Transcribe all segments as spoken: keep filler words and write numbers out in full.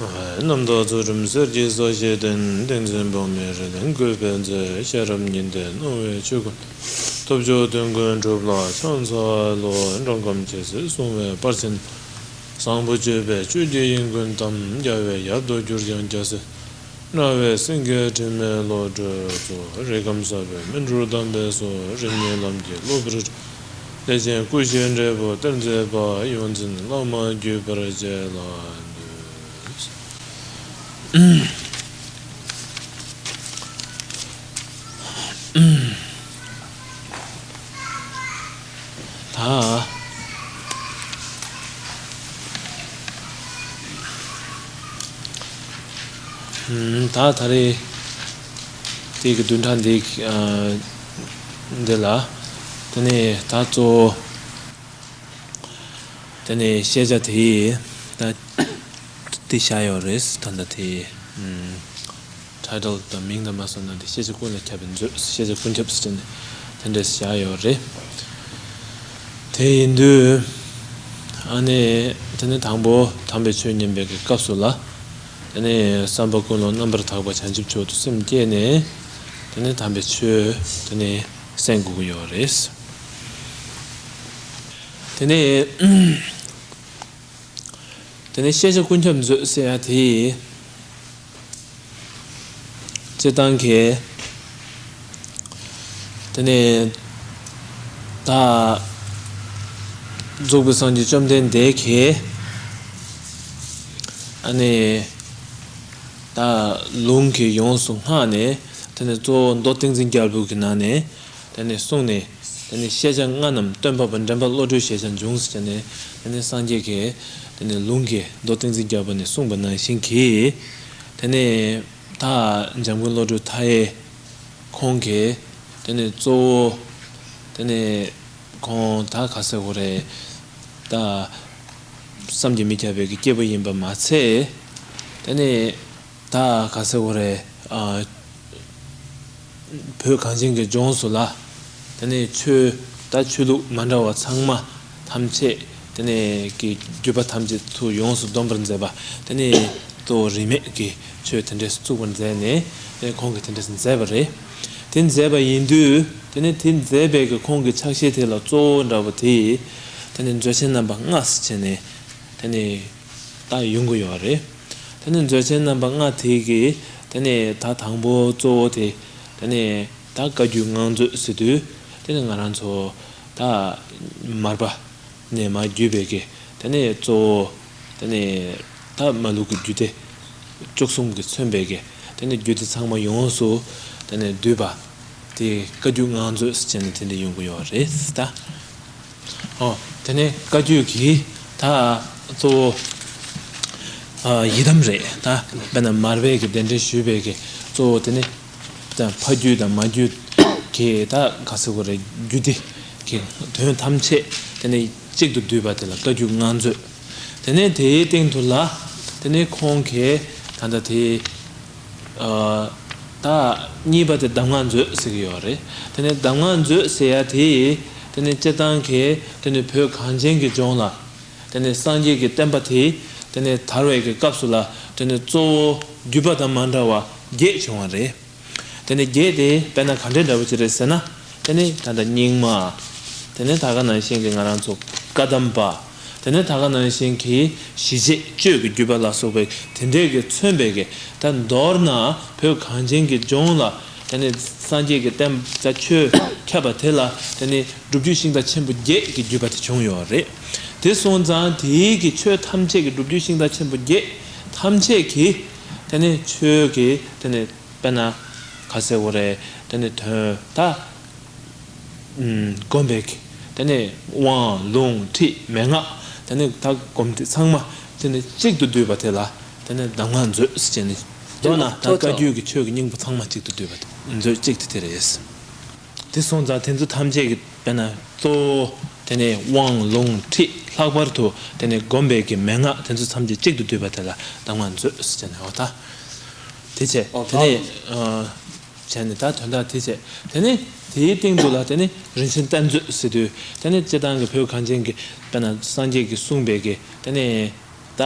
རྣམ་དག་ཚུལ་ཁྲིམས་གསེར་གྱི་ས་གཞི་བརྟན། ཏིང་འཛིན་དཔག་མེད་རི་ལ་འགོད་པའི་མཛོད། ཤེས་རབ་ཉི་ཟླས་སྣང་བའི་ཆོས་ཀུན། ཐོབ་བྱ་དོན་ཀུན་འགྲུབ་ལ་ཕྱག་འཚལ་ལོ། འགྲོ་ཁམས་ཇི་སྲིད་བསྲུང་བའི་དཔལ་ཆེན། བཟང་པོ་སྤྱོད་པའི་བཅུད་ཀྱི་དབྱིངས་ཀུན་དམ། རྒྱལ་བའི་ཡབ་ཏུ་གྱུར་ཀྱང་རྒྱལ་སྲིད། སྨྲ་བའི་སེང་གེ་དྲི་མེད་བློ་གྲོས་སོགས། རིགས་ཁམས་ཟབ་པའི་སྨིན་གྲོལ་དམ་པའི་ཚོགས། རིམ་གཉིས་ལམ་གྱི་སློབ་དཔོན། ལས་ཅན་སྐུ་བཞིའི་འབྲས་བུ་སྟེར་མཛད་པ། ཡོངས་འཛིན་བླ་མ་བརྒྱུད་པར་བཅས་ལ་འདུད། ད། ད་ད་རེས་དེ་གི་བདུན་ཕྲག་འདི་འདི་ལ། དེ་ནས་ད་གཙོ་བོ་དེ་ནས་ཤེས་བྱ་དེ་ད་དེ་བཞག་ཡོད་རེད། ད་ད་དེ། ཊའི་ཊལ་དང་མིང་དང་མ་སོང་ན་དེ་ཤེས་བྱ་ཀུན་ལ་ཁྱབ་པའི་མཛོད། ཤེས་བྱ་ཀུན་ཁྱབ་ཟེར་ནས་དེ་འདྲས་བཞག་ཡོད་རེད། དེ་ཡིན་དུས་ཨ་ནི་དེ་ནི་དང་པོ་དམ་པའི་ཆོས་ཉན་པའི་གི་སྐབས་སུ་ལ། དེ་ནི་བསམ་པ་ཀུན་སློང་རྣམ་པར་དག་པ་བྱང་ཆུབ་མཆོག་ཏུ་སེམས་བསྐྱེད་ནས། དེ་ནི་དམ་པའི་ཆོས་དེ་ནི་གསན་དགོས་ཀྱི་ཡོད་རེད། དེ་ནི། དེ་ནས་ཤེས་བྱ་ཀུན་ཁྱབ་མཛོད་ཟེར་ཡ་དེ། སྤྱིར་བཏང་གི། དེ་ནས་ད་རྫོགས་པའི་སངས་རྒྱས་བཅོམ་ལྡན་འདས་ཀྱིས་ཨ་ནི་ད་ལུང་གིས་ཡོངས་སུ་བསྔགས་ནས། དེ་ནས་གཙོ་བོ་མདོ་ཏིང་འཛིན་རྒྱལ་པོ་གི་ནང་ནས། དེ་ནས་གསུངས་ནས། དེ་ནས་ཤེས་བྱ་ལྔ་རྣམས་སྟོན་པ་པོ། འདྲེན་པ་བློ་གྲོས་ཞེས་བྱ་འབྱུང་ཟེར་ནས། དེ་ནས་སངས་རྒྱས་ཀྱིས་དེ་ནས་ལུང་གིས་མདོ་ཏིང་འཛིན་རྒྱལ་པོ་ནས་གསུངས་པ་ནང་བཞིན་གྱིས། དེ་ནས་ད་འཇམ་མགོན་བློ་གྲོས་མཐའ་ཡས་ཁོང་གིས་དེ་ནས་གཙོ་བོ་དེ་ནས་ཁོང་ད་ག་ཟེར་དགོས་རེད། ད་བསམ་གྱིས་མི་ཁྱབ་པའི་སྐྱེས་བུ་ཡིན་པ་མ་ཚད། དེ་ནས། ད་ག་ཟེར་དགོས་རེད། ཨ། བོད་གངས་ཅན་གྱི་ལྗོངས་སུ་ལ། དེ་ནས་ཆོས། ད་ཆོས་ལུགས་མ་འདྲ་བ་ཚང་མ་ཐམས་ཅད། དེ་ནས་ཀྱི་བརྒྱུད་པ་ཐམས་ཅད་ཚུར་ཡོངས་སུ་བསྡོམས་པར་མཛད་པ། དེ་ནས་གཙོ་བོ་རིས་མེད་ཀྱི་ཆོས་དེ་འདྲས་བཙུགས་པར་མཛད་ནས། དེ་ཁོང་གིས་དེ་འདྲས་མཛད་པ་རེད། དེ་མཛད་པ་ཡིན་དུས། དེ་ནས་དེ་མཛད་པའི་གི་ཁོང་གི་ཕྱག་བཞེས་དེ་ལ་གཙོ་བོ་འདྲ་བོ་དེ། དེ་ནས་མཛོད་ཆེན་རྣམ་པ་ལྔ་ཟེར་བྱས་ནས། དེ་ནས། ད་ཡོང་གི་ཡོད་རེད། དེ་ནས་མཛོད་ཆེན་རྣམ་པ་ལྔ་དེ་གི། དེ་ནས་ད་དང་པོ་གཙོ་བོ་དེ། དེ་ནས་ད་བཀའ་བརྒྱུད་ལྔ་མཛོད་ཟེར་དུས། དེ་ནས་ང་རང་ཚོ་ད་མར་པ་ནས་མར་བརྒྱུད་པའི་གི། དེ་ནས་གཙོ་བོ། དེ་ནས་ད་མ་ལུག་གི་རྒྱུད་སྡེ་བཅུ་གསུམ་གྱིས་མཚོན་པའི་གི། དེ་ནས་རྒྱུད་སྡེ་ཚང་མ་ཡོངས་སུ་དེ་ནས་བསྡུས་པ། དེ་བཀའ་བརྒྱུད་ལྔ་མཛོད་ཟེར་བྱས་ནས་དེ་འདྲ་ཡོང་གི་ཡོད་རེད་ད། ཨོ། དེ་ནས་བཀའ་བརྒྱུད་ཀྱི་ད་གཙོ་བོ། ཨ། ཡི་དམ་རེད་ད། དཔེར་ན་མར་པའི་གི་གདན་འདྲེན་ཞུས་པའི་གི་གཙོ་བོ་དེ་ནི། ད་ཕ་རྒྱུད་དང་མ་རྒྱུད་ཀྱི་ད་ག་ཟེར་དགོས་རེད། རྒྱུད་སྡེ་གི་དོན་ཐམས་ཅད་དེ་ནི་གཅིག་ཏུ་བསྡུས་པ་དེ་ལ་བཀའ་བརྒྱུད་ལྔ་མཛོད། དེ་ནས་དེའི་སྟེང་དུ་ལ། དེ་ནས་ཁོང་གིས་ད་ལྟ་དེ། ཨ། ད་གཉིས་པ་དེ་གདམས་ངག་མཛོད་ཟེར་གྱི་ཡོད་རེད། དེ་ནས་གདམས་ངག་མཛོད་ཟེར་ཡ་དེ། དེ་ནས་སྤྱིར་བཏང་གི་དེ་ནས་བོད་གངས་ཅན་གྱི་ལྗོངས་ལ། དེ་ནས་སངས་རྒྱས་ཀྱི་བསྟན་པ་དེ། དེ་ནས་དར་བའི་གི་སྐབས་སུ་ལ། དེ་ནས་གཙོ་བོ་བརྒྱུད་པ་དང་མ་འདྲ་བ་བརྒྱད་བྱུང་བ་རེད། དེ་ནས་བརྒྱད་དེ་དཔེར་ན་ག་འདྲའི་འདྲ་བོ་ཅིག་རེད་ཟེར་ན། དེ་ནས་ད་ལྟ་རྙིང་མ། དེ་ནས་ད་ག་ནང་བཞིན་གྱི་ང་རང་ཚོ་བཀའ་གདམས་པ། དེ་ནས་ད་ག་ནང་བཞིན་གྱི་ཞི་བྱེད་གཅོད་ཀྱི་བརྒྱུད་པ་ལ་སོགས་པའི་དེ་འདྲའི་གི་མཚོན་པའི་གི། ད་མདོར་ན་བོད་གངས་ཅན་གྱི་ལྗོངས་ལ། དེ་ནས་སངས་རྒྱས་ཀྱི་བསྟན་པ་ཆོས་ཁྱབ་པ་དེ་ལ། དེ་ནས་སྒྲུབ་བརྒྱུད་ཤིང་རྟ་ཆེན་པོ་བརྒྱད་ཀྱི་བརྒྱུད་པ་དེ་བྱུང་ཡོད་རེད། དེ་སོང་ཙང་དེའི་གི་ཆོས་ཐམས་ཅད་ཀྱི། སྒྲུབ་བརྒྱུད་ཤིང་རྟ་ཆེན་པོ་བརྒྱད་ཐམས་ཅད་ཀྱི། དེ་ནས་ཆོས་ཀྱི་དེ་ནས། དཔེར་ན་ག་ཟེར་དགོས་རེད། དེ་ནི་དོན་ད། ཨུམ། སྒོམ་པའི་གི། དེ་ནི་དབང་ལུང་ཁྲིད་མན་ངག་དེ་ནི་ད་སྒོམ་དེ་ཚང་མ་དེ་ནི་གཅིག་ཏུ་བསྡུས་པ་དེ་ལ། དེ་ནི་གདམས་ངག་མཛོད་ཟེར་ནི། མདོར་ན་ད་ཐོ་བཀའ་བརྒྱུད་ཀྱི་ཆོས་ཀྱི་སྙིང་པོ་ཚང་མ་གཅིག་ཏུ་བསྡུས་པ་དེ་མཛོད་གཅིག་དེ་དེ་རེད། དེ་སོང་ཙང་དེ་ཚོ་ཐམས་ཅད་ཀྱི་དཔེར་ན་གཙོ་བོ་དེ་ནི་དབང་ལུང་ཁྲིད། ལྷག་པར་དུ་དེ་ནི་སྒོམ་པའི་གི་མན་ངག་དེ་ཚོ་ཐམས་ཅད་གཅིག་ཏུ་བསྡུས་པ་དེ་ལ་གདམས་ངག་མཛོད་ཟེར་ནི། འོ་ད། དེ་བྱས། ཨོ། དེ་ནས། ཨ། བྱས་ནས་ད་དོན་དག་དེ་བྱས། དེ་ནས་དེའི་སྟེང་དུ་ལ་དེ་ནས་རིན་ཆེན་གཏེར་མཛོད་ཟེར་དུས། དེ་ནས་སྤྱིར་བཏང་གི་བོད་གངས་ཅན་གྱི་དཔེར་ན་སངས་རྒྱས་ཀྱིས་གསུངས་པའི་གི། དེ་ནས་ད།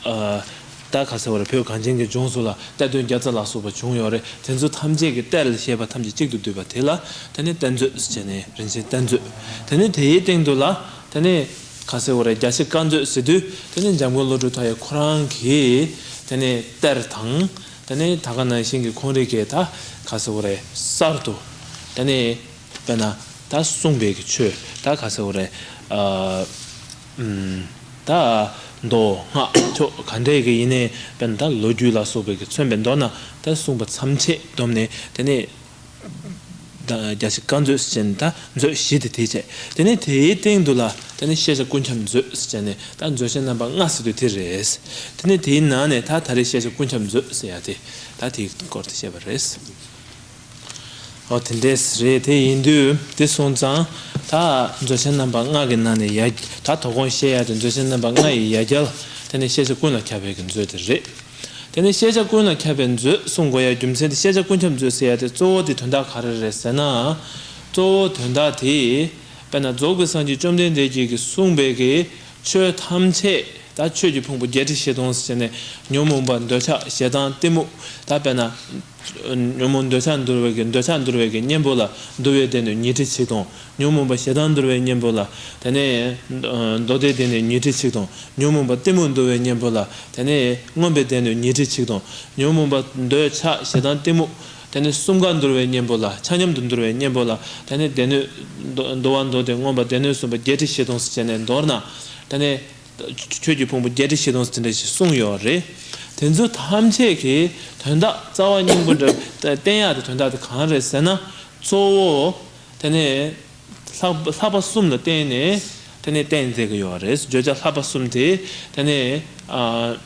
ཨ། ད་ག་ཟེར་བ་རེད། བོད་གངས་ཅན་གྱི་ལྗོངས་སུ་ལ་གཏེར་སྟོན་བརྒྱ་རྩ་ལ་སོགས་པ་བྱུང་ཡོད་རེད། དེ་ཚོ་ཐམས་ཅད་ཀྱི་གཏེར་ལ་བཤད་པ་ཐམས་ཅད་གཅིག་ཏུ་བསྡུས་པ་དེ་ལ་དེ་ནི་གཏེར་མཛོད་ཟེར་ནས་རིན་ཆེན་གཏེར་མཛོད། དེ་ནི་དེའི་སྟེང་དུ་ལ་དེ་ནི་ག་ཟེར་བ་རེད། རྒྱལ་སྲས་བཀའ་མཛོད་ཟེར་དུས་དེ་ནི་འཇམ་མགོན་བློ་གྲོས་མཐའ་ཡས་ཁོ་རང་གི་དེ་ནི་གཏེར་དང་། དེ་ནི་ད་ག་ནང་བཞིན་གྱི་ཁོང་རིགས་ཀྱི་ད་ག་ཟེར་བ་རེད། གསར་དུ་དེ་ནི་དཔེར་ན་ད་གསུངས་པའི་གི་ཆོས་ད་ག་ཟེར་བ་རེད། ཨ། ཨུམ། ད་མདོ་སྔགས་ཕྱོགས་ག་འདྲས་ཀྱི་ཡིན་ནའི་དཔེར་ན་ད་ལོ་རྒྱུས་ལ་སོགས་པའི་གི་མཚོན་པའི་མདོར་ན་ད་གསུངས་པ་ཐམས་ཅད་བསྡོམས་ནས་དེ་ནས་ད་རྒྱལ་སྲས་བཀའ་མཛོད་ཟེར་ནས་ད་མཛོད་བཞི་དེ་དེ་བྱས། དེ་ནས་དེའི་སྟེང་དུ་ལ་དེ་ནས་ཤེས་བྱ་ཀུན་ཁྱབ་མཛོད་ཟེར་ནས་ད་མཛོད་བྱེད་རྣམ་པ་ལྔ་ཟེར་དུས་དེ་རེད། དེ་ནས་དེའི་ནང་ནས་ད་ད་རེས་ཤེས་བྱ་ཀུན་ཁྱབ་མཛོད་ཟེར་ཡ་དེ་ད་དེའི་སྐོར་དེ་བཤད་པ་རེད། ཨོ་དེ་འདྲས་རེད། དེ་ཡིན་དུས་དེ་སོང་ཙང་ད་མཛོད་བྱེད་རྣམ་པ་ལྔ་གི་ནང་ནས་ཡ་ད་དོ་དགོང་བཤད་ཡ་དེ་མཛོད་བྱེད་རྣམ་པ་ལྔ་ཡི་ཡ་གྱལ་དེ་ནས་ཤེས་བྱ་ཀུན་ལ་ཁྱབ་པའི་གི་མཛོད་དེ་རེད། དེ་ནས་ཤེས་བྱ་ཀུན་ལ་ཁྱབ་པའི་མཛོད་གསུང་དགོས་ཡ་རྒྱུ་མཚན་དེ་ཤེས་བྱ་ཀུན་ཁྱབ་མཛོད་ཟེར་ཡ་དེ་གཙོ་བོ་དེ་དོན་དག་ག་རེ་རེད་ཟེར་ན། གཙོ་བོ་དོན་དག་དེ་དཔེར་ན་རྫོགས་པའི་སངས་རྒྱས་བཅོམ་ལྡན་འདས་ཀྱིས་གསུངས་པའི་གི་ཆོས་ཐམས་ཅད་ད་ཆོས་ཀྱི་ཕུང་པོ་བརྒྱད་ཁྲི་བཞི་སྟོང་ཟེར་ནས་ཉོན་མོངས་པ་འདོད་ཆགས་ཞེ་སྡང་གཏི་མུག་ད་དཔེར་ན། ཉོན་མོངས་འདོད་ཆགས་འདུལ་བའི་གི་འདོད་ཆགས་འདུལ་བའི་གི་གཉེན་པོ་ལ་འདུལ་བའི་སྡེ་སྣོད་ཉི་ཁྲི་ཆིག་སྟོང་། ཉོན་མོངས་པ་ཞེ་སྡང་འདུལ་བའི་གཉེན་པོ་ལ་དེ་ནས་མདོ་སྡེའི་སྡེ་སྣོད་ཉི་ཁྲི་ཆིག་སྟོང་། ཉོན་མོངས་པ་གཏི་མུག་འདུལ་བའི་གཉེན་པོ་ལ་དེ་ནས་མངོན་པའི་སྡེ་སྣོད་ཉི་ཁྲི་ཆིག་སྟོང་། ཉོན་མོངས་པ་འདོད་ཆགས་ཞེ་སྡང་གཏི་མུག་དེ་ནས་གསུམ་ཀ་འདུལ་བའི་གཉེན་པོ་ལ་ཆ་མཉམ་དུ་འདུལ་བའི་གཉེན་པོ་ལ་དེ་ནས་སྡེ་སྣོད་འདུལ་བ་མདོ་སྡེ་མངོན་པ་སྡེ་སྣོད་གསུམ་པ་བརྒྱད་ཁྲི་བཞི་སྟོང་ཟེར་བྱས་ནས་མདོར་ན་དེ་ནས། ཆོས་ཀྱི་ཕུང་པོ་བརྒྱད་ཁྲི་བཞི་སྟོང་ཟེར་དེ་འདྲ་ཞིག་གསུངས་ཡོད་རེད། དེ་ཚོ་ཐམས་ཅད་ཀྱི་དོན་དག་རྩ་བ་སྙིང་པོ་འདྲ་བསྟན་ཡག་གི་དོན་དག་དེ་གང་རེད་ཟེར་ན། གཙོ་བོ་དེ་ནས་ལྷག་ལྷག་པ་གསུམ་ལ་བརྟེན་ནས་དེ་ནས་བསྟན་མཛད་ཀྱི་ཡོད་རེད། བརྗོད་བྱ་ལྷག་པ་གསུམ་དེ་དེ་ནས་ཨ།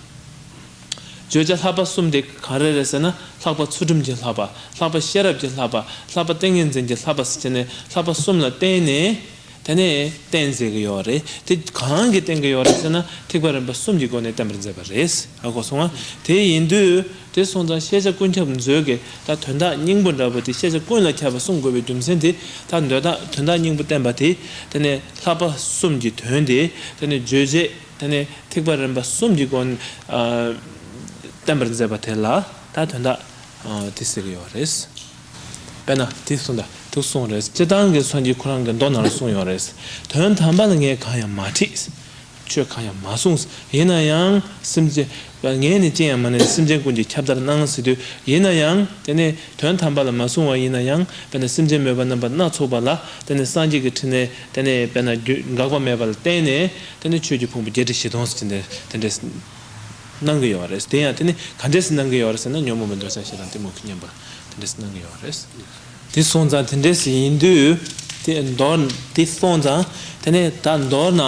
བརྗོད་བྱ་ལྷག་པ་གསུམ་དེ་གང་རེ་རེད་ཟེར་ན། ལྷག་པ་ཚུལ་ཁྲིམས་ཀྱི་ལྷག་པ། ལྷག་པ་ཤེས་རབ་ཀྱི་ལྷག་པ། ལྷག་པ་ཏིང་ངེ་འཛིན་གྱི་ལྷག་པ་ཟེར་བྱས་ནས་ལྷག་པ་གསུམ་ལ་བརྟེན་ནས། དེ་ནས་བསྟན་མཛད་ཀྱི་ཡོད་རེད། དེ་གང་གིས་བསྟན་གྱི་ཡོད་རེད་ཟེར་ན། ཐེག་པ་རིམ་པ་གསུམ་གྱི་སྒོ་ནས་བསྟན་པར་མཛད་པ་རེད། ཧ་གོ་སོང་ང་། དེ་ཡིན་དུས་དེ་སོང་ཙང་ཤེས་བྱ་ཀུན་ཁྱབ་མཛོད་ཀྱི་ད་དོན་དག་སྙིང་པོ་འདྲ་པོ་དེ་ཤེས་བྱ་ཀུན་ལ་ཁྱབ་པ་གསུང་དགོས་པའི་རྒྱུ་མཚན་དེ། ད་འདོད་དག་དོན་དག་སྙིང་པོ་བསྟན་པ་དེ་དེ་ནས་ལྷག་པ་གསུམ་གྱི་དོན་དེ་དེ་ནས་རྗོད་བྱེད་དེ་ནས་ཐེག་པ་རིམ་པ་གསུམ་གྱི་སྒོ་ནས་ཨ་བསྟན་པར་མཛད་པ་དེ་ལ་ད་དོན་དག་ཨ་དེ་ཟེར་གྱི་ཡོད་རེད། དཔེར་ན་དེ་གསུངས་ད་དུ་གསུངས་རེད། སྤྱིར་བཏང་གི་སངས་རྒྱས་ཁོ་རང་གི་མདོ་ནང་ལ་གསུངས་ཡོད་རེད། དོན་དམ་པ་ལ་ངས་གང་ཡང་མ་དྲིས། ཆོས་གང་ཡང་མ་གསུངས། ཡིན་ན་ཡང་སེམས་ཅན་ངས་ནི་ཅི་ཡང་མ་ནས་སེམས་ཅན་ཀུན་གྱི་ཁྱབ་བརྡལ་གནང་ཟེར་དུས། ཡིན་ན་ཡང་དེ་ནས་དོན་དམ་པ་ལ་མ་གསུངས་པ་ཡིན་ན་ཡང་དཔེར་ན་སེམས་ཅན་མོས་པ་རྣམ་པ་སྣ་ཚོགས་པ་ལ་དེ་ནས་སངས་རྒྱས་ཀྱི་ཕྲིན་ལས་དེ་ནས་དཔེར་ན་རྒྱུ་འགག་པ་མེད་པ་ལ་བརྟེན་ནས་དེ་ནས་ཆོས་ཀྱི་ཕུང་པོ་བརྒྱད་ཁྲི་བཞི་སྟོང་ཟེར་དེ་འདྲས་གནང་གི་ཡོད་རེད། དེ་ཡང་དེ་ནི་ག་འདྲས་སེ་གནང་གི་ཡོད་རེད་ཟེར་ན། ཉོན་མོངས་པའི་འདོད་ཆགས་ཞེ་སྡང་གཏི་མུག་གི་གཉེན་པོ་དེ་འདྲས་སེ་གནང་གི་ཡོད་རེད། དེ་སོང་ཙང་དེ་འདྲས་སེ་ཡིན་དུས་དེ་མདོར་དེ་སོང་ཙང་དེ་ནས་ད་མདོར་ན་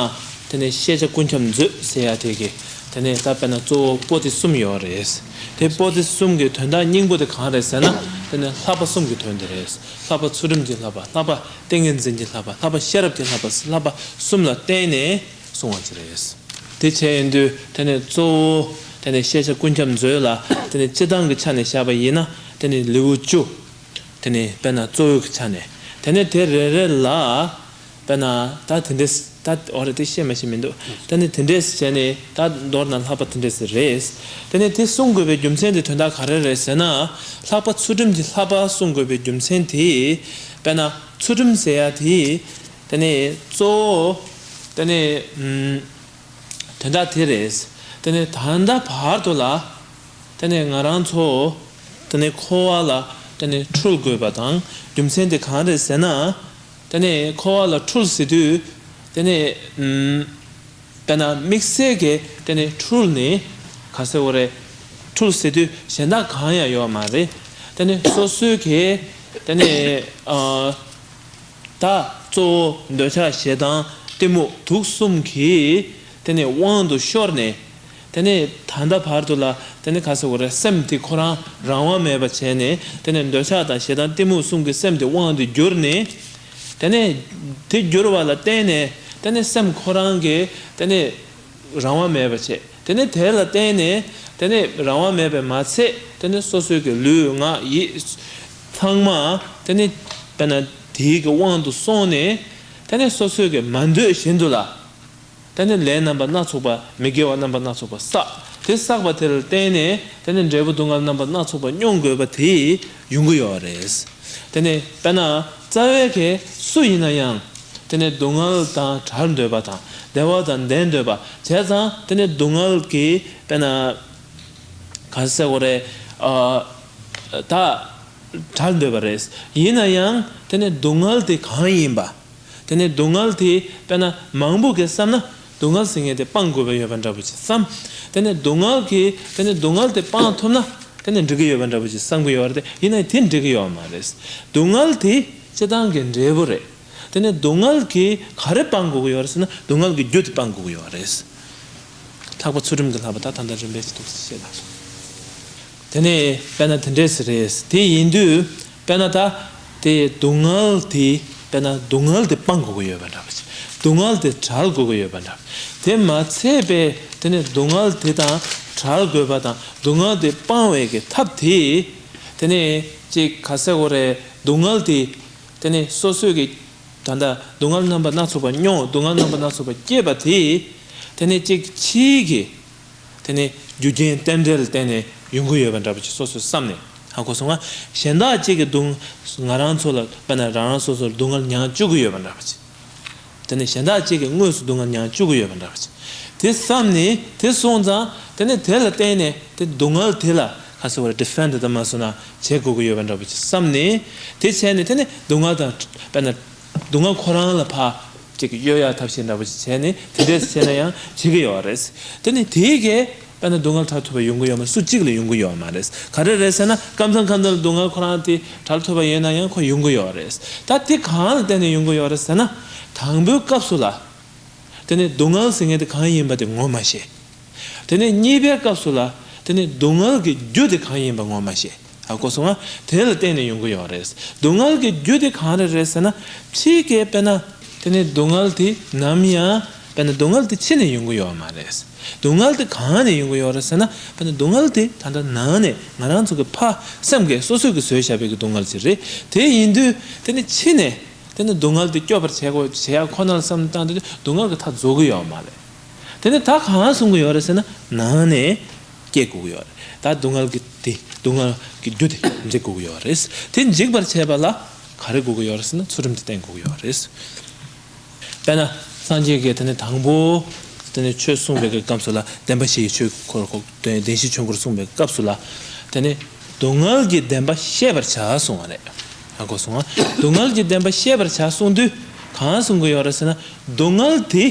དེ་ནས་ཤེས་བྱ་ཀུན་ཁྱབ་མཛོད་ཟེར་ཡ་དེ་གི་དེ་ནས་ད་དཔེར་ན་གཙོ་བོ་པོ་ཏི་གསུམ་ཡོད་རེད། དེ་པོ་ཏི་གསུམ་གི་དོན་དག་སྙིང་པོ་དེ་གང་རེད་ཟེར་ན། དེ་ནས་ལྷག་པ་གསུམ་གྱི་དོན་དེ་རེད། ལྷག་པ་ཚུལ་ཁྲིམས་ཀྱི་ལྷག་པ། ལྷག་པ་ཏིང་ངེ་འཛིན་གྱི་ལྷག་པ། ལྷག་པ་ཤེས་རབ་ཀྱི་ལྷག་པ། ལྷག་པ་གསུམ་ལ་བརྟེན་ནས་གསུང་བ་ཅིག་རེད། དེ་བྱས་ཡིན་དུས་དེ་ནས་གཙོ་བོ་དེ་ནས་ཤེས་བྱ་ཀུན་ཁྱབ་མཛོད་ལ་དེ་ནས་སྤྱིར་བཏང་གི་ཆ་ནས་བཞག་པ་ཡིན་ན་དེ་ནས་ལེའུ་བཅུ། དེ་ནས་དཔེར་ན་གཙོ་བོའི་གི་ཆ་ནས་དེ་ནས་དེ་རེ་རེ་ལ་དཔེར་ན་ད་དེ་འདྲས་ད་འོ་རེད། དེ་བཤད་མ་ཤེས་མི་འདུག་དེ་ནས་དེ་འདྲས་བྱས་ནས་ད་མདོར་ན་ལྷག་པ་དེ་འདྲས་རེད། དེ་ནས་དེ་གསུང་དགོས་པའི་རྒྱུ་མཚན་དེ་དོན་དག་ག་རེ་རེད་ཟེར་ན། ལྷག་པ་ཚུལ་ཁྲིམས་ཀྱི་ལྷག་པ་གསུང་དགོས་པའི་རྒྱུ་མཚན་དེ་དཔེར་ན་ཚུལ་ཁྲིམས་ཟེར་ཡ་དེ། དེ་ནས་གཙོ་བོ་དེ་ནས་ཨུམ། དོན་དག་དེ་རེད། དེ་ནས་ད་ལྟ་བར་དུ་ལ་དེ་ནས་ང་རང་ཚོ་དེ་ནས་འཁོར་བ་ལ་དེ་ནས་འཁྲུལ་དགོས་པ་དང་རྒྱུ་མཚན་དེ་གང་རེད་ཟེར་ན། དེ་ནས་འཁོར་བ་ལ་འཁྲུལ་ཟེར་དུས་དེ་ནས་ཨུམ། དཔེར་ན་དམིགས་བསལ་གྱི་དེ་ནས་འཁྲུལ་ནས་ག་ཟེར་བ་རེད། འཁྲུལ་ཟེར་དུས་གཞན་དག་གང་ཡང་ཡོད་མ་རེད། དེ་ནས་སོ་སོའི་གི་དེ་ནས་ཨ། ད་གཙོ་བོ་འདོད་ཆགས་ཞེ་སྡང་གཏི་མུག་དུག་གསུམ་གྱིས་དེ་ནས་དབང་དུ་ཤོར་ནས། དེ་ནས་ད་ལྟ་བར་དུ་ལ་དེ་ནས་ག་ཟེར་དགོས་རེད། སེམས་དེ་ཁོ་རང་རང་དབང་མེད་པ་བྱས་ནས། དེ་ནས་འདོད་ཆགས་དང་ཞེ་སྡང་གཏི་མུག་གསུམ་གྱི་སེམས་དེ་དབང་དུ་གྱུར་ནས། དེ་ནས་དེ་གྱུར་བ་ལ་བརྟེན་ནས་དེ་ནས་སེམས་ཁོ་རང་གི་དེ་ནས་རང་དབང་མེད་པ་བྱས། དེ་ནས་དེ་ལ་བརྟེན་ནས་དེ་ནས་རང་དབང་མེད་པས་མ་ཚད། དེ་ནས་སོ་སོའི་གི་ལུས་ངག་ཡིད་ཚང་མ་དེ་ནས་དཔེར་ན་དེའི་གི་དབང་དུ་སོང་ནས། དེ་ནས་སོ་སོའི་གི་མ་འདོད་བཞིན་དུ་ལ་དེ་ནས་ལས་རྣམ་པ་སྣ་ཚོགས་པ། མི་དགེ་བ་རྣམ་པ་སྣ་ཚོགས་པ་བསགས། དེ་བསགས་པ་དེ་ལ་བརྟེན་ནས་དེ་ནས་འབྲས་བུ་སྡུག་བསྔལ་རྣམ་པ་སྣ་ཚོགས་པ་མྱོང་དགོས་པ་དེ་ཡོང་གི་ཡོད་རེད། དེ་ནས་དཔེར་ན་རྩ་བའི་གི་སུ་ཡིན་ན་ཡང་དེ་ནས་སྡུག་བསྔལ་དང་བྲལ་འདོད་པ་དང་བདེ་བ་དང་ལྡན་འདོད་པ་བྱས་ཙང་དེ་ནས་སྡུག་བསྔལ་གྱི་དཔེར་ན་ག་ཟེར་དགོས་རེད། ཨ་ད་བྲལ་འདོད་པ་རེད། ཡིན་ན་ཡང་དེ་ནས་སྡུག་བསྔལ་དེ་གང་ཡིན་པ། དེ་ནས་སྡུག་བསྔལ་དེ་དཔེར་ན་མང་པོ་གིས་བསམ་ན་སྡུག་བསྔལ་ཟེར་མཁན་དེ་སྤང་དགོས་པ་ཡོད་པ་འདྲ་པོ་ཅིག་བསམ། དེ་ནས་སྡུག་བསྔལ་གྱི་དེ་ནས་སྡུག་བསྔལ་དེ་སྤང་ཐུབ་ན་དེ་ནས་འགྲིག་གི་ཡོད་པ་འདྲ་པོ་ཅིག་བསམ་གི་ཡོད་རེད་དེ། ཡིན་ན་དེ་འགྲིག་གི་ཡོད་མ་རེད། སྡུག་བསྔལ་དེ་སྤྱིར་བཏང་གི་འབྲས་བུ་རེད། དེ་ནས་སྡུག་བསྔལ་གྱིས་ག་རེ་སྤང་དགོས་ཀྱི་ཡོད་རེད་ཟེར་ན་སྡུག་བསྔལ་གྱི་རྒྱུ་དེ་སྤང་དགོས་ཀྱི་ཡོད་རེད། ལྷག་པ་ཚུལ་ཁྲིམས་ཀྱི་བསླབ་པ་ད་ད་ལྟ་རིམ་པས་ཅིག་ཏུ་བཤད་ད། དེ་ནས་དཔེར་ན་དེ་འདྲས་རེད། དེ་ཡིན་དུས་དཔེར་ན་ད་དེ་སྡུག་བསྔལ་དེ་དཔེར་ན་སྡུག་བསྔལ་དེ་སྤང་དགོས་ཀྱི་ཡོད་པ་འདྲ་པོ་ཅིག་སྡུག་བསྔལ་དེ་བྲལ་དགོས་ཀྱི་ཡོད་པ་འདྲ། དེ་མ་ཚད་པའི་དེ་ནས་སྡུག་བསྔལ་དེ་དང་བྲལ་དགོས་པ་དང་སྡུག་བསྔལ་དེ་སྤང་བའི་གི་ཐབས་དེ། དེ་ནས་ཅིག་ག་ཟེར་དགོས་རེད། སྡུག་བསྔལ་དེ་དེ་ནས་སོ་སོའི་གི་ད་ལྟ་སྡུག་བསྔལ་རྣམ་པ་སྣ་ཚོགས་པ་མྱོང་། སྡུག་བསྔལ་རྣམ་པ་སྣ་ཚོགས་པ་སྐྱེས་པ་དེ། དེ་ནས་ཅིག་ཕྱིའི་གི་དེ་ནས་རྒྱུ་རྐྱེན་རྟེན་འབྲེལ་ལ་བརྟེན་ནས་ཡོང་གི་ཡོད་པ་འདྲ་པོ་ཅིག་སོ་སོས་བསམ་ནས། ཧ་གོ་སོང་ང་། གཞན་དག་ཅིག་གིས་སྡུག་ང་རང་ཚོ་ལ་དཔེར་ན་རང་རང་སོ་སོར་སྡུག་བསྔལ་མྱང་བཅུག་གི་ཡོད་པ་འདྲ་པོ་ཅིག་དེ་ནས་གཞན་དག་ཅིག་གིས་དངོས་སུ་སྡུག་བསྔལ་མྱང་བཅུག་གི་ཡོད་པ་འདྲ་པོ་ཅིག་དེ་བསམ་ནས་དེ་སོང་ཙང་དེ་ནས་དེ་ལ་བརྟེན་ནས་དེ་སྡུག་བསྔལ་དེ་ལ་ག་ཟེར་བ་རེད། ཌི་ཕེན་ཌི་ད་མ་སོང་ན་བྱེད་དགོས་ཀྱི་ཡོད་པ་འདྲ་པོ་ཅིག་བསམ་ནས་དེ་བྱས་ནས་དེ་ནས་སྡུག་བསྔལ་དང་དཔེར་ན་སྡུག་བསྔལ་ཁོ་རང་ལ་ཕར་ཅིག་གཡོལ་ཡག་ཐབས་ཤེས་འདྲ་པོ་ཞིག་བྱས་ནས་དེ་འདྲས་བྱས་ན་ཡང་བྱེད་ཀྱི་ཡོད་རེད། དེ་ནི་དེའི་གས་དཔེར་ན་སྡུག་བསྔལ་བྲལ་ཐུབ་པ་ཡོང་གི་ཡོད་མ་རེད། སུ་གཅིག་ལ་ཡོང་གི་ཡོད་མ་རེད། ག་རེ་རེད་ཟེར་ན་ཀམ་ཚང་ཁ་འདི་ལ་སྡུག་བསྔལ་ཁོ་རང་དེ་བྲལ་ཐུབ་པ་ཡོད་ན་ཡང་ཁོ་ཡོང་གི་ཡོད་རེད། ད་དེ་གང་ལ་བརྟེན་ནས་ཡོང་གི་ཡོད་རེད་ཟེར་ན། དང་པོའི་སྐབས་སུ་ལ་དེ་ནི་སྡུག་བསྔལ་ཟེར་མཁན་དེ་གང་ཡིན་པ་དེ་ངོ་མ་ཤེས། དེ་ནས་གཉིས་པའི་སྐབས་སུ་ལ་དེ་ནི་སྡུག་བསྔལ་གྱི་རྒྱུ་དེ་གང་ཡིན་པ་ངོ་མ་ཤེས། ཧ་གོ་སོང་ང་། དེ་ལ་བརྟེན་ནས་ཡོང་གི་ཡོད་རེད། སྡུག་བསྔལ་གྱི་རྒྱུ་དེ་གང་རེད་རེད་ཟེར་ན། ཕྱིའི་གས་དཔེར་ན་དེ་ནི་སྡུག་བསྔལ་དེ་ནམ་ཡང་དཔེར་ན་སྡུག་བསྔལ་དེ་ཕྱི་ནས་ཡོང་གི་ཡོད་མ་རེད། སྡུག་བསྔལ་དེ་གང་ནས་ཡོང་གི་ཡོད་རེད་ཟེར་ན། དཔེར་ན་སྡུག་བསྔལ་དེ་ད་ལྟ་ནང་ནས་ང་རང་ཚོ་གི་ཕ་སེམས་ཀྱིས་སོ་སོས་ཀྱིས་བཟོས་བཞག་པའི་གི་སྡུག་བསྔལ་ཅིག་རེད། དེ་ཡིན་དུས་དེ་ནི་ཕྱི་ནས་དེ་ནི་སྡུག་བསྔལ་དེ་སྐྱོབ་པར་བྱེད་དགོས་བྱེད་ཡག་ཁོ་ན་ལ་བསམ་བློ་བཏང་དུས་སྡུག་བསྔལ་གྱི་མཐའ་རྫོགས་ཀྱི་ཡོད་མ་རེད། དེ་ནས་ད་གང་གསུང་གི་ཡོད་རེད་ཟེར་ན་ནང་ནས་སྐྱེ་དགོས་ཀྱི་ཡོད་རེད། ད་སྡུག་བསྔལ་གྱི་དེ་སྡུག་བསྔལ་གྱི་རྒྱུ་དེ་འཇིག་དགོས་ཀྱི་ཡོད་རེད། དེ་འཇིག་པར་བྱེད་པ་ལ་ག་རེ་དགོས་ཀྱི་ཡོད་རེད་ཟེར་ན་ཚུལ་ཁྲིམས་དེ་བསྟེན་དགོས་ཀྱི་ཡོད་རེད། དཔེར་ན་སངས་རྒྱས་ཀྱིས་དེ་ནས་དང་པོ་དེ་ནས་ཆོས་གསུངས་པའི་གི་སྐབས་སུ་ལ་བདེན་པ་བཞི་ཡི་ཆོས་འཁོར་བདེན་བཞིའི་ཆོས་འཁོར་གསུངས་པའི་སྐབས་སུ་ལ་དེ་ནས་སྡུག་བསྔལ་གྱི་བདེན་པ་ཤེས་པར་བྱ་གསུང་བ་རེད། ཧ་གོ་སོང་ང་། སྡུག་བསྔལ་གྱི་བདེན་པ་ཤེས་པར་བྱ་གསུང་དུས་གང་གསུང་གི་ཡོད་རེད་ཟེར་ན་སྡུག་བསྔལ་དེ།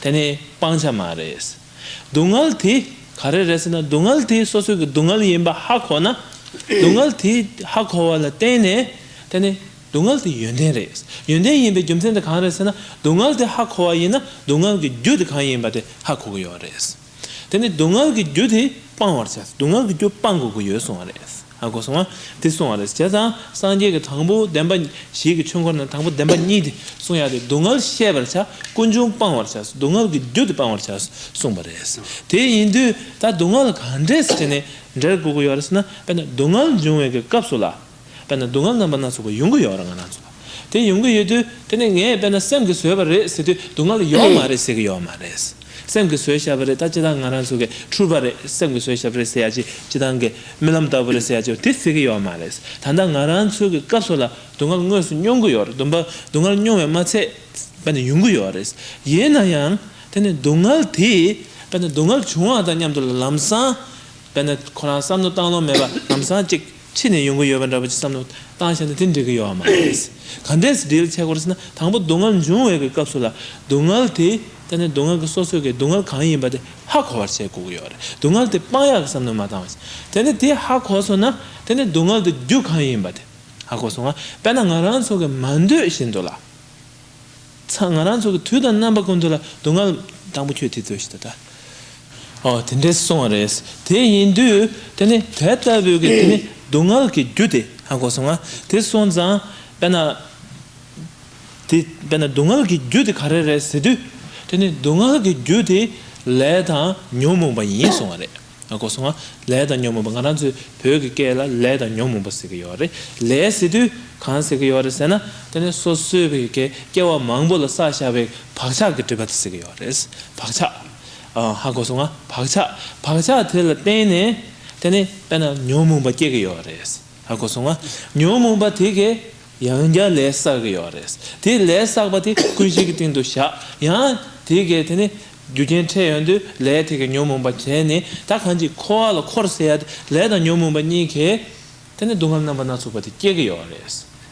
དེ་ནི་སྤང་བྱ་མ་རེད། སྡུག་བསྔལ་དེ་ག་རེ་རེད་ཟེར་ན་སྡུག་བསྔལ་དེ་སོ་སོའི་གི་སྡུག་བསྔལ་ཡིན་པ་ཧ་གོ་ན། སྡུག་བསྔལ་དེ་ཧ་གོ་བ་ལ་བརྟེན་ནས་དེ་ནི་སྡུག་བསྔལ་དེ་ཡོན་ཏན་རེད། ཡོན་ཏན་ཡིན་པའི་རྒྱུ་མཚན་དེ་གང་རེད་ཟེར་ན་སྡུག་བསྔལ་དེ་ཧ་གོ་བ་ཡིན་ན་སྡུག་བསྔལ་གྱི་རྒྱུ་དེ་གང་ཡིན་པ་དེ་ཧ་གོ་གི་ཡོད་རེད། དེ་ནི་སྡུག་བསྔལ་གྱི་རྒྱུ་དེ་སྤང་བར་བྱ། སྡུག་བསྔལ་གྱི་རྒྱུ་སྤང་དགོས་ཀྱི་ཡོད་གསུང་བ་རེད། ཧ་གོ་སོང་ང་། དེ་གསུང་བ་རེད། བྱས་ཙང་སངས་རྒྱས་ཀྱིས་དང་པོ་བདེན་པ་བཞི་གི་ཆོས་འཁོར་ནང་དང་པོ་བདེན་པ་གཉིས་དེ་གསུང་ཡག་དེ་སྡུག་བསྔལ་ཤེས་པར་བྱ། ཀུན་འབྱུང་སྤང་བར་བྱ། སྡུག་བསྔལ་གྱི་རྒྱུ་དེ་སྤང་བར་བྱ་གསུངས་པ་རེད། དེ་ཡིན་དུས་ད་སྡུག་བསྔལ་གང་འདྲས་བྱས་ནས་འབྲེལ་དགོས་ཀྱི་ཡོད་རེད་ཟེར་ན། དཔེར་ན་སྡུག་བསྔལ་འབྱུང་བའི་གི་སྐབས་སུ་ལ། དཔེར་ན་སྡུག་བསྔལ་རྣམ་པ་སྣ་ཚོགས་པ་ཡོང་གི་ཡོད་རེད་ང་རང་ཚོ་ལ། དེ་ཡོང་གི་ཡོད་དུས་དེ་ནི་ངས་དཔེར་ན་སེམས་ཀྱིས་བཟོས་པ་རེད་ཟེར་དུས་སྡུག་བསྔལ་ཡོད་མ་རེད་ཟེར་གྱི་ཡོད་མ་རེད། སེམས་ཀྱིས་བཟོས་བཞག་པ་རེད། ད་སྤྱིར་བཏང་ང་རང་ཚོ་གི་འཁྲུལ་པ་རེད། སེམས་ཀྱིས་བཟོས་བཞག་པ་རེད་ཟེར་ཡ་ཅིག་སྤྱིར་བཏང་གི་རྨི་ལམ་ལྟ་བུ་རེད་ཟེར་ཡ་ཅིག་དེ་ཟེར་གྱི་ཡོད་མ་རེད། ད་ལྟ་ང་རང་ཚོ་གི་སྐབས་སུ་ལ་སྡུག་བསྔལ་དངོས་སུ་མྱོང་གི་ཡོད་རེད། སྡུག་པ་སྡུག་བསྔལ་མྱོང་བས་མ་ཚད་དཔེར་ན་ཡོང་གི་ཡོད་རེད། ཡིན་ན་ཡང་དེ་ནི་སྡུག་བསྔལ་དེ་དཔེར་ན་སྡུག་བསྔལ་བྱུང་བ་དང་མཉམ་དུ་ལམ་སང་དཔེར་ན་ཁོ་རང་བསམ་བློ་བཏང་ལོང་མེད་པ་ལམ་སང་ཅིག་ཕྱི་ནས་ཡོང་གི་ཡོད་པ་འདྲ་པོ་ཅིག་བསམ་བློ་བཏང་བྱས་ན་དེ་འགྲིག་གི་ཡོད་མ་རེད། ག་འདྲས་སེ་འགྲིག་ཆགས་ཀྱི་རེད་ཟེར་ན་དང་པོ་སྡུག་བསྔལ་འབྱུང་བའི་གི་སྐབས་སུ་ལ་སྡུག་བསྔལ་དེ་དེ་ནི་སྡུག་བསྔལ་གྱི་སོ་སོའི་གི་སྡུག་བསྔལ་གང་ཡིན་པ་དེ་ཧ་གོ་བར་བྱེད་དགོས་ཀྱི་ཡོད་རེད། སྡུག་བསྔལ་དེ་སྤང་ཡག་གི་བསམ་བློ་མ་བཏང་བ་བྱས། དེ་ནི་དེ་ཧ་གོ་སོང་ན་དེ་ནི་སྡུག་བསྔལ་དེ་རྒྱུ་གང་ཡིན་པ་དེ་ཧ་གོ་སོང་ང་། དཔེར་ན་ང་རང་ཚོ་གི་མ་འདོད་བཞིན་དུ་ལ། ཚ་ང་རང་ཚོ་གི་དུས་དང་རྣམ་པ་ཀུན་ཏུ་ལ་སྡུག་བསྔལ་དང་པོ་ཁྱོད་དེ་ཚོ་ཞིག་ད་ལྟ། ཨོ་དེ་འདྲས་གསུངས་པ་རེད། དེ་ཡིན་དུས་དེ་ནི་དེ་ལྟ་བུའི་གི་དེ་ནི་སྡུག་བསྔལ་གྱི་རྒྱུ་དེ་ཧ་གོ་སོང་ང་། དེ་སོང་ཙང་དཔེར་ན། དེ་དཔེར་ན་སྡུག་བསྔལ་གྱི་རྒྱུ་དེ་ག་རེ་རེད་ཟེར་དུས། དེ་ནི་སྡུག་བསྔལ་གྱི་རྒྱུ་དེ་ལས་དང་ཉོན་མོངས་པ་ཡིན་གསུངས་པ་རེད། ཧ་གོ་སོང་ང་། ལས་དང་ཉོན་མོངས་པ་ང་རང་ཚོའི་བོད་ཀྱི་སྐད་ལ་ལས་དང་ཉོན་མོངས་པ་ཟེར་གྱི་ཡོད་རེད། ལས་ཟེར་དུས་གང་ཟེར་གྱི་ཡོད་རེད་ཟེར་ན། དེ་ནི་སོ་སོའི་བོད་ཀྱི་སྐྱེ་བ་མང་པོ་ལ་བསགས་བཞག་པའི་བག་ཆགས་ཀྱི་སྒྲིབ་པ་དེ་ཟེར་གྱི་ཡོད་རེད། བག་ཆགས། ཨ། ཧ་གོ་སོང་ང་། བག་ཆགས། བག་ཆགས་དེ་ལ་བརྟེན་ནས་དེ་ནས་དཔེར་ན་ཉོན་མོངས་པ་སྐྱེ་གི་ཡོད་རེད། ཧ་གོ་སོང་ང་། ཉོན་མོངས་པ་དེ་གས་ཡང་བསྐྱར་ལས་བསགས་ཀྱི་ཡོད་རེད། དེ་ལས་བསགས་པ་དེ་ཀུན་གཞི་གི་སྟེང་དུ་བཞག། ཡང་དེ་གས་དེ་ནས་རྒྱུ་རྐྱེན་འཕྲད་ཡོང་དུས་ལས་དེ་གས་ཉོན་མོངས་པ་བྱས་ནས། ད་གང་ཅིག་འཁོར་བ་ལ་འཁོར་ཟེར་ཡ་དེ་ལས་དང་ཉོན་མོངས་པ་གཉིས་ཀས་དེ་ནས་སྡུག་བསྔལ་རྣམ་པ་སྣ་ཚོགས་པ་དེ་སྐྱེ་གི་ཡོད་རེད།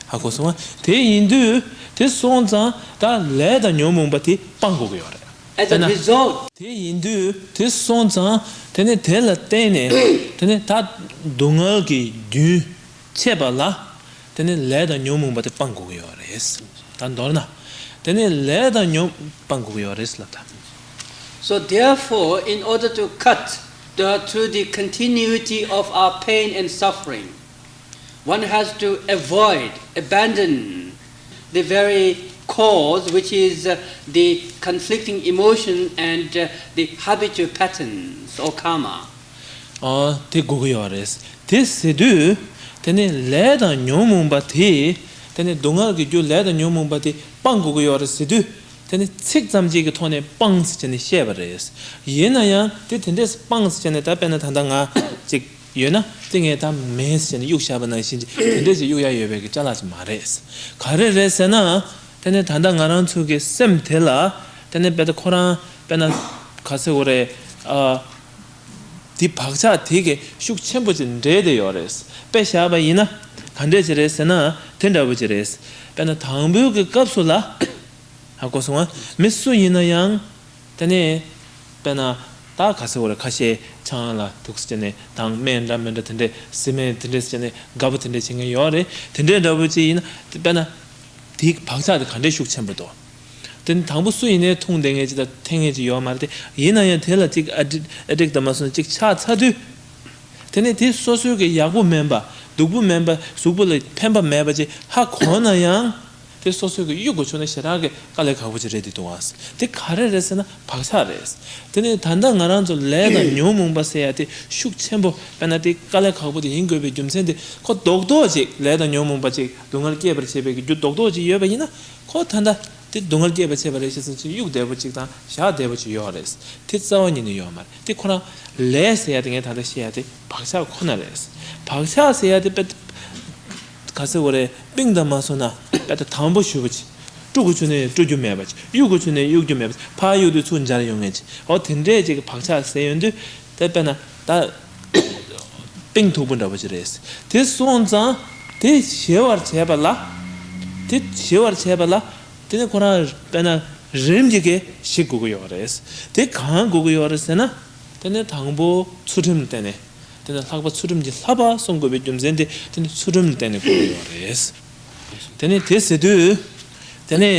ཧ་གོ་སོང་ང་། དེ་ཡིན་དུས་དེ་སོང་ཙང་ད་ལས་དང་ཉོན་མོངས་པ་དེ་སྤང་དགོས་ཀྱི་ཡོད་རེད། As a དཔེར་ན། Result, དེ་ཡིན་དུས་དེ་སོང་ཙང་དེ་ནས་དེ་ལ་བརྟེན་ནས་དེ་ནས་ད་སྡུག་བསྔལ་གྱི་རྒྱུན་ཆད་པ་ལ་དེ་ནས་ལས་དང་ཉོན་མོངས་པ་དེ་སྤང་དགོས་ཀྱི་ཡོད་རེད། ད་མདོར་ན་དེ་ནས་ལས་དང་ཉོན་སྤང་དགོས་ཀྱི་ཡོད་རེད་ལབ་ད། So therefore, in order to cut the, through the continuity of our pain and suffering, one has to avoid, abandon the very cause, which is uh, the conflicting emotion and uh, the habitual patterns or karma. ཨ། དེ་དགོས་ཀྱི་ཡོད་རེད། དེ་ཟེར་དུས་དེ་ནས་ལས་དང་ཉོན་མོངས་པ་དེ། དེ་ནས་སྡུག་བསྔལ་གྱི་རྒྱུ་ལས་དང་ཉོན་མོངས་པ་དེ་སྤང་དགོས་ཀྱི་ཡོད་རེད་ཟེར་དུས། དེ་ནི་ཚིག་ཙམ་གཅིག་གི་ཐོག་ནས་སྤངས་ཟེར་བྱས་ནས་བཤད་པ་རེད། ཡིན་ན་ཡང་དེ་དེ་འདྲས་སྤངས་ཟེར་བྱས་ནས། ད་དཔེར་ན་ད་ལྟ་ང་གཅིག་ཡོད་ན་དེ་ངས་ད་མེད་ཟེར་བྱས་ནས་གཡུག་བཞག་པ་ནང་བཞིན་གྱི་དེ་འདྲས་ཀྱི་གཡུག་ཡ་ཡོད་པའི་གི་ཅ་ལག་ཅིག་མ་རེད། ག་རེ་རེད་ཟེར་ན། དེ་ནི་ད་ལྟ་ང་རང་ཚོ་གི་སེམས་དེ་ལ་དེ་ནི་དཔེ་ད་ཁོ་རང་དཔེར་ན་ག་ཟེར་དགོས་རེད། ཨ། དེ་བག་ཆགས་དེ་གི་ཤུགས་ཆེན་པོ་ཅིག་འདྲེས་བསྡད་ཡོད་རེད། དཔེ་བཞག་པ་ཡིན་ན་ག་འདྲས་ཅིག་རེད་ཟེར་ན་དེ་འདྲ་བོ་ཅིག་རེད། དཔེར་ན་དང་པོའི་གི་སྐབས་སུ་ལ། ཧ་གོ་སོང་ང་། མི་སུ་ཡིན་ན་ཡང་དེ་ནས་དཔེར་ན་ད་ག་ཟེར་དགོས་རེད། ཁ་ཤས་ཆང་ལ་འདུག་ཟེར་ནས་དང་སྨན་འདྲ་མི་འདྲ་དེ་འདྲས་བཟི་སྨན་དེ་འདྲས་ཟེར་ནས་དགའ་པོ་དེ་འདྲས་བྱེད་མཁན་ཡོད་རེད། དེ་འདྲས་འདྲ་བོ་ཅིག་ཡིན་ན་དཔེར་ན་དེའི་བག་ཆགས་དེ་ག་འདྲས་ཤུགས་ཆེན་པོ་འདུག་དེ་ནི་དང་པོ་སུ་ཡིན་ནའི་འཐུང་བསྡད་མཁན་ཅིག་དང་འཐེན་མཁན་ཅིག་ཡོད་མ་རེད་དེ། ཡིན་ན་ཡང་དེ་ལ་ཅིག་ཨ་ཌིག་ཨ་ཌིག་དང་མ་སོང་ཅིག་ཆགས་ཚར་དུས། དེ་ནས་དེ་སོ་སོའི་གི་ཡག་པོ་མིན་པ། སྡུག་པོ་མིན་པ། གཟུགས་པོ་ལ་ཕན་པ་མེད་པ་ཅིག་ཧ་གོ་ན་ཡང་། དེ་སོ་སོའི་གི་གཡུག་དགོས་བྱུང་ན་ཞེ་དྲག་གི་དཀའ་ལས་ཁག་པོ་ཅིག་རེད་དེ་འདུག་ཨ། དེ་ག་རེ་རེད་ཟེར་ན་བག་ཆགས་རེད། དེ་ནས་ད་ལྟ་ང་རང་ཚོ་ལས་དང་ཉོན་མོངས་པ་ཟེར་ཡ་དེ་ཤུགས་ཆེན་པོ། དཔེར་ན་དེ་དཀའ་ལས་ཁག་པོ་དེ་ཡིན་དགོས་པའི་རྒྱུ་མཚན་དེ། ཁོ་རྡོག་རྡོག་ཅིག་ལས་དང་ཉོན་མོངས་པ་ཅིག་སྡུག་བསྔལ་སྐྱེད་པར་བྱེད་པའི་གི་རྒྱུ་རྡོག་རྡོག་ཅིག་ཡོད་པ་ཡིན་ན། ཁོ་ད་ལྟ་དེ་སྡུག་བསྔལ་སྐྱེད་པར་བྱེད་པ་རེད་ཤག་ཟེར་ཅིག་གཡུག་བསྡད་པོ་ཅིག་དང་བཞག་བསྡད་པོ་ཅིག་ཡོད་རེད། དེ་རྩ་བ་ཉིད་ནས་ཡོད་མ་རེད། དེ་ཁོ་རང་ལས་ཟེར་ཡ་དེ་ངས་ད་ལྟ་བཤད་ཡ་དེ་བག་ཆགས་ཁོ་ན་རེད། བག་ཆགས་ཟེར་ཡ་དེ་དཔེ་ག་ཟེར་དགོས་རེད། པིང་དང་མ་སོང་ན་དཔེ་ད་དང་པོ་ཞུ་བ་ཅིག་དཀྲུག་དགོས་བྱུང་ནས་དཀྲུག་རྒྱུ་མེད་པ་ཅིག་གཡུག་དགོས་བྱུང་ནས་གཡུག་རྒྱུ་མེད་པ་ཅིག་ཕར་གཡུག་དུས་ཚུར་འབྱར་ཡོང་མཁན་ཅིག་འོ་དེ་འདྲས་ཅིག་གི་བག་ཆགས་ཟེར་ཡོང་དུས། དེ་དཔེར་ན་ད་པིང་མཐུག་པོ་འདྲ་པོ་ཅིག་རེད། དེ་སོང་ཙང་དེ་ཞི་བར་བྱེད་པ་ལ། དེ་ཞི་བར་བྱེད་པ་ལ། དེ་ནི་ཁོ་རང་དཔེར་ན་རིམ་གྱིས་ཀྱི་ཞི་དགོས་ཀྱི་ཡོད་རེད། དེ་གང་དགོས་ཀྱི་ཡོད་རེད་ཟེར་ན། དེ་ནི་དང་པོ་ཚུལ་ཁྲིམས་ལ་བརྟེན་ནས། དེ་ནི་ལྷག་པ་ཚུལ་ཁྲིམས་ཀྱིས་ལྷག་པ་སྲུང་དགོས་པའི་རྒྱུ་མཚན་དེ་དེ་ནི་ཚུལ་ཁྲིམས་ལ་བརྟེན་ནས་དགོས་ཀྱི་ཡོད་རེད། དེ་ནི་དེ་ཟེར་དུས། དེ་ནི་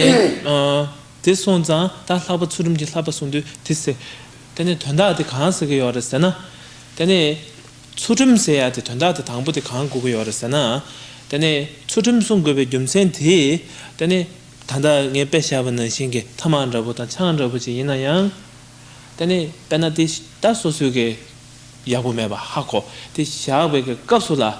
ཨ། དེ་སོང་ཙང་ད་ལྷག་པ་ཚུལ་ཁྲིམས་ཀྱིས་ལྷག་པ་སྲུང་དུས་དེ་ཟེར། དེ་ནི་དོན་དག་དེ་གང་ཟེར་གྱི་ཡོད་རེད་ཟེར་ན། དེ་ནི་ཚུལ་ཁྲིམས་ཟེར་ཡ་དེ་དོན་དག་དེ་དང་པོ་དེ་གང་དགོས་ཀྱི་ཡོད་རེད་ཟེར་ན། དེ་ནི་ཚུལ་ཁྲིམས་སྲུང་དགོས་པའི་རྒྱུ་མཚན་དེ། དེ་ནི་ད་ལྟ་ངས་དཔེ་བཞག་པ་ནང་བཞིན་གྱི་ཐ་མག་འདྲ་པོ་དང་ཆང་འདྲ་པོ་ཅིག་ཡིན་ན་ཡང་། དེ་ནི་དཔེར་ན་དེ་ད་སོ་སོའི་གི་ཡག་པོ་མེད་པ་ཧ་གོ། དེ་བཞག་པའི་གི་སྐབས་སུ་ལ།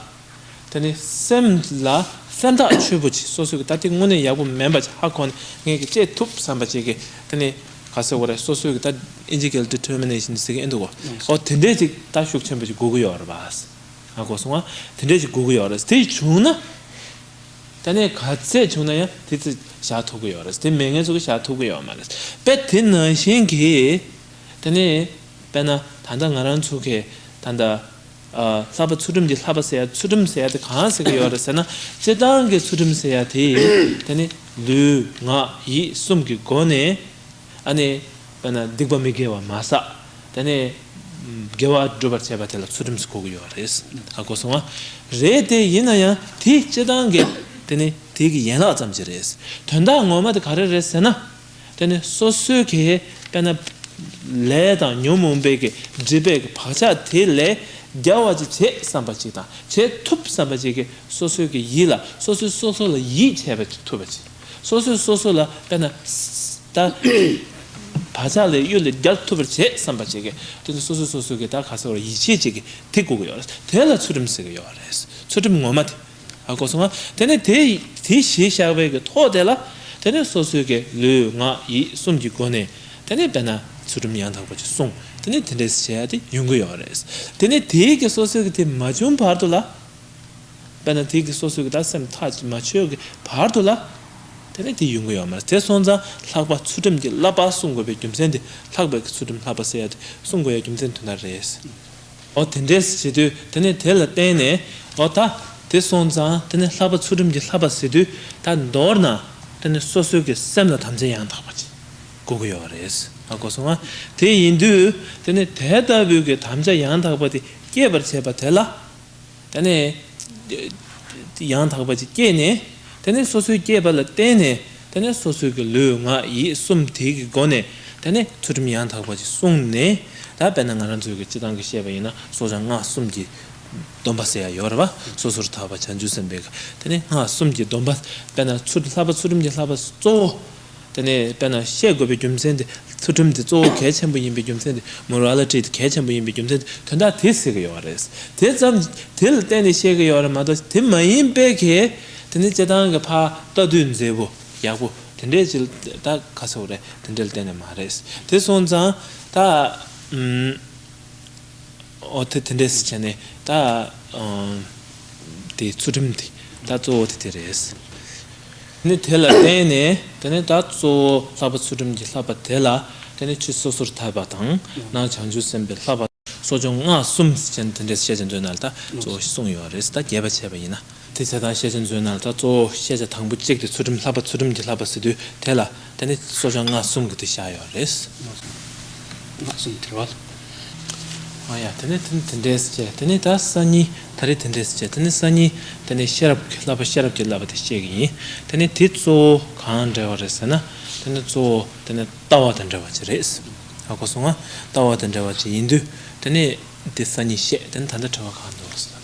དེ་ནི་སེམས་ལ་སེམས་ཐག་ཆོད་པོ་ཅིག་སོ་སོའི་གི་ད་དེ་དངོས་གནས་ཡག་པོ་མིན་པ་ཅིག་ཧ་གོ་ནས་ངས་གི་བཅད་ཐུབ་བསམ་པ་ཅིག་གི་དེ་ནི་ག་ཟེར་དགོས་རེད། སོ་སོའི་གི་ད་ཨིན་ཇི་སྐད་ལ་ཌི་ཊར་མི་ནེ་ཤན་ཟེར་གི་ཨེ་འདུག་གོ། ཨོ་དེ་འདྲས་ཅིག་ད་ཤུགས་ཆེན་པོ་ཅིག་དགོས་ཀྱི་ཡོད་རེད་པ། ཧ་གོ་སོང་ང་། དེ་འདྲས་ཅིག་དགོས་ཀྱི་ཡོད་རེད། དེ་བྱུང་ན། དེ་ནས་ག་ཚད་བྱུང་ན་ཡང་དེ་ཚོ་བཞག་ཐུབ་ཀྱི་ཡོད་རེད། དེ་མེད་མཁན་ཚོ་གིས་བཞག་ཐུབ་ཀྱི་ཡོད་མ་རེད། དཔེ་དེ་ནང་བཞིན་གྱི། དེ་ནས་དཔེར་ན་ད་ལྟ་ང་རང་ཚོ་གི་ད་ལྟ་ཨ་ལྷག་པ་ཚུལ་ཁྲིམས་ཀྱིས་ལྷག་པ་ཟེར་ཡ། ཚུལ་ཁྲིམས་ཟེར་ཡ་དེ་གང་ཟེར་གྱི་ཡོད་རེད་ཟེར་ན། སྤྱིར་བཏང་གི་ཚུལ་ཁྲིམས་ཟེར་ཡ་དེ་དེ་ནི་ལུས་ངག་ཡིད་གསུམ་གྱི་སྒོ་ནས། ཨ་ནི། དཔེར་ན་སྡིག་པ་མི་དགེ་བ་མ་བསགས། དེ་ནས་དགེ་བ་སྒྲུབ་པར་བྱེད་པ་དེ་ལ་ཚུལ་ཁྲིམས་ཟེར་གོ་གི་ཡོད་རེད། ཧ་གོ་སོང་ང་། རེད་དེ་ཡིན་ན་ཡང་དེ་སྤྱིར་བཏང་གི་དེ་ནི་དེ་གི་ཡན་ལག་ཙམ་ཅིག་རེད། དོན་དག་ངོ་མ་དེ་ག་རེ་རེད་ཟེར་ན། དེ་ནི་སོ་སོའི་གི་དཔེར་ན་ལས་དང་ཉོན་མོངས་པའི་གི་སྒྲིབ་པའི་གི་བག་ཆགས་དེ་ལས་རྒྱལ་བ་ཅིག་བྱེད་བསམ་པ་ཅིག་དང་བྱེད་ཐུབ་བསམ་པ་ཅིག་གི་སོ་སོའི་གི་ཡིད་ལ་སོ་སོས་སོ་སོ་ལ་ཡིད་ཆེས་པ་ཅིག་ཐུབ་པ་ཅིག་སོ་སོས་སོ་སོ་ལ་དཔེར་ན། ད། བག་ཆགས་ལས་གཡུལ་ལས་རྒྱལ་ཐུབ་པར་བྱེད་བསམ་པ་ཅིག་གི་དེ་ནི་སོ་སོས་སོ་སོ་གི་ད་ག་ཟེར་བ་ཡིད་ཆེས་ཅིག་གི་དེ་དགོས་ཀྱི་ཡོད་རེད། དེ་ལ་ཚུལ་ཁྲིམས་ཟེར་གྱི་ཡོད་རེད། ཚུལ་ཁྲིམས་ངོ་མ་དེ། ཧ་གོ་སོང་ང་། དེ་ནས་དེ་དེ་གཞི་བཞག་པའི་གི་ཐོག་དེ་ལ་དེ་ནས་སོ་སོའི་གི་ལུས་ངག་ཡིད་གསུམ་གྱི་སྒོ་ནས་དེ་ནས་དཔེར་ན་ ཚུལ་ཁྲིམས་ཡང་དག་པ་ཅིག་སྲུང་། དེ་ནས་དེ་འདྲས་བྱེད་ཡ་དེ་ཡོང་གི་ཡོད་རེད། དེ་ནས་དེའི་གི་སོ་སོའི་གི་དེ་མ་བྱུང་བར་དུ་ལ། དཔེར་ན་དེའི་གི་སོ་སོའི་གི་ད་སེམས་ཐག་ཅིག་མ་ཆོད་གི་བར་དུ་ལ། དེ་ནས་དེ་ཡོང་གི་ཡོད་མ་རེད། དེ་སོང་ཙང་ལྷག་པ་ཚུལ་ཁྲིམས་ཀྱི་བསླབ་པ་སྲུང་དགོས་པའི་རྒྱུ་མཚན་དེ། ལྷག་པའི་གི་ཚུལ་ཁྲིམས་བསླབ་པ་ཟེར་ཡ་དེ་སྲུང་དགོས་ཡ་རྒྱུ་མཚན་དོན་དག་རེད། འོ་དེ་འདྲས་བྱེད་དུས་དེ་ནས་དེ་ལ་བརྟེན་ནས། འོ་ད་དེ་སོང་ཙང་དེ་ནས་ལྷག་པ་ཚུལ་ཁྲིམས་ཀྱི་བསླབ་པ་ཟེར་དུས་ད་མདོར་ན་དེ་ནས་སོ་སོའི་གི་སེམས་ལ་དམ་བཅའ་ཡང་དག་པ་ཅིག་དགོས་ཀྱི་ཡོད་རེད། ཧ་གོ་སོང་ང་། དེ་ཡིན་དུས་དེ་ནས་དེ་ལྟ་བུའི་གི་དམ་བཅའ་ཡང་དག་པ་དེ་སྐྱེད་པར་བྱེད་པ་དེ་ལ། དེ་ནས་ཡང་དག་པ་ཅིག་སྐྱེས་ནས། དེ་ནས་སོ་སོའི་སྐྱེས་པ་ལ་བརྟེན་ནས། དེ་ནས་སོ་སོའི་གི་ལུས་ངག་ཡིད་གསུམ་དེ་གི་སྒོ་ནས། དེ་ནས་ཚུལ་ཁྲིམས་ཡང་དག་པ་ཅིག་བསྲུངས་ནས། ད་དཔེར་ན་ང་རང་ཚོའི་གི་སྤྱི་བཏང་གི་བཤད་པ་ཡིན་ན་སྲོག་ཆགས་སྔགས་གསུམ་གྱི་སྡོམ་པ་ཟེར་ཡ་ཡོད་རེད་བ། སོ་སོར་ཐར་པ་བྱང་ཆུབ་སེམས་དཔའི་གི། དེ་ནས་སྔགས་གསུམ་གྱི་སྡོམ་པ། དཔེར་ན་ཚུལ་ལྷག་པ་ཚུལ་ཁྲིམས་ཀྱི་བསླབ་པ་གཙོ་བོ། དེ་ནས་དཔེར་ན་བཤད་དགོས་པའི་རྒྱུ་མཚན་དེ། ཚུལ་ཁྲིམས་དེ་གཙོ་བོ་གལ་ཆེན་པོ་ཡིན་པའི་རྒྱུ་མཚན་དེ། མོ་ར་ལི་ཊི་དེ་གལ་ཆེན་པོ་ཡིན་པའི་རྒྱུ་མཚན་དེ། དོན་དག་དེ་ཟེར་གི་ཡོད་རེད། དེ་ཙམ་དེ་ལ་བརྟེན་ནས་བཤད་གི་ཡོད་རེད་མ་གཏོགས། དེ་མ་ཡིན་པའི་གི་དེ་ནི་སྤྱི་བཏང་གི་ཕར་ལྟ་དུས་མཛེས་པོ་ཡག་པོ་དེ་འདྲས་ཅིག་ད་ག་ཟེར་བ་རེད། དེ་འདྲས་ལ་བརྟེན་ནས་མ་རེད། དེ་སོང་ཙང་ད་ཨུམ། འོ་དེ་དེ་འདྲས་བྱས་ནས་ད་ཨུམ། དེ་ཚུལ་ཁྲིམས་དེ་ད་གཙོ་བོ་དེ་དེ་རེད། ནི་དེ་ལ་བརྟེན་ནས་དེ་ནས་ད་གཙོ་བོ་ལྷག་པ་ཚུལ་ཁྲིམས་ཀྱི་བསླབ་པ་དེ་ལ་དེ་ནས་ཆོས་སོ་སོར་ཐར་པ་དང་། ནང་བྱང་ཆུབ་སེམས་དཔའི་བསླབ་པ། སྲོག་ཆགས་སྔགས་གསུམ་ཟེར་ནས་དེ་འདྲའི་ཤེས་བྱ་མཛོད་ནང་ལ་ད་གཙོ་བོ་གསུངས་ཡོད་རེད། ད་རྒྱས་པ་བྱས་པ་ཡིན་ན། དེ་ཚེ་དང་ཤེས་བྱ་མཛོད་ནང་ལ་ད་གཙོ་བོ་ཤེས་བྱ་དང་པོ་གཅིག་དེ་ཚུལ་ཁྲིམས་བསླབ་པ། ཚུལ་ཁྲིམས་ཀྱི་བསླབ་པ་ཟེར་དུས་དེ་ལ་དེ་ནི་སྲོག་ཆགས་སྔགས་གསུམ་གྱི་དེ་བཞག་ཡོད་རེད། སྔགས་གསུམ་དེ་རེད་བ། ཨ་ཡ། དེ་ནས་དེ་དེ་འདྲས་བྱས། དེ་ནས་ད་སང་ཉིན་ད་རེས་དེ་འདྲས་བྱས། དེ་ནས་སང་ཉིན་དེ་ནས་ཤེས་རབ་ཀྱི་བསླབ་པ། ཤེས་རབ་ཀྱི་བསླབ་པ་དེ་བཤད་ཀྱི་ཡིན། དེ་ནས་དེ་གཙོ་བོ་གང་འདྲ་བ་རེད་ཟེར་ན། དེ་ནས་གཙོ་བོ་དེ་ནས་ལྟ་བ་དང་འབྲེལ་བ་ཅིག་རེད། ཧ་གོ་སོང་ང་། ལྟ་བ་དང་འབྲེལ་བ་ཅིག་ཡིན་དུས་དེ་ནས་དེ་སང་ཉིན་བཤད། དེ་ནས་ད་ལྟ་དྲི་བ་གང་འདུག་ཟེར་ན།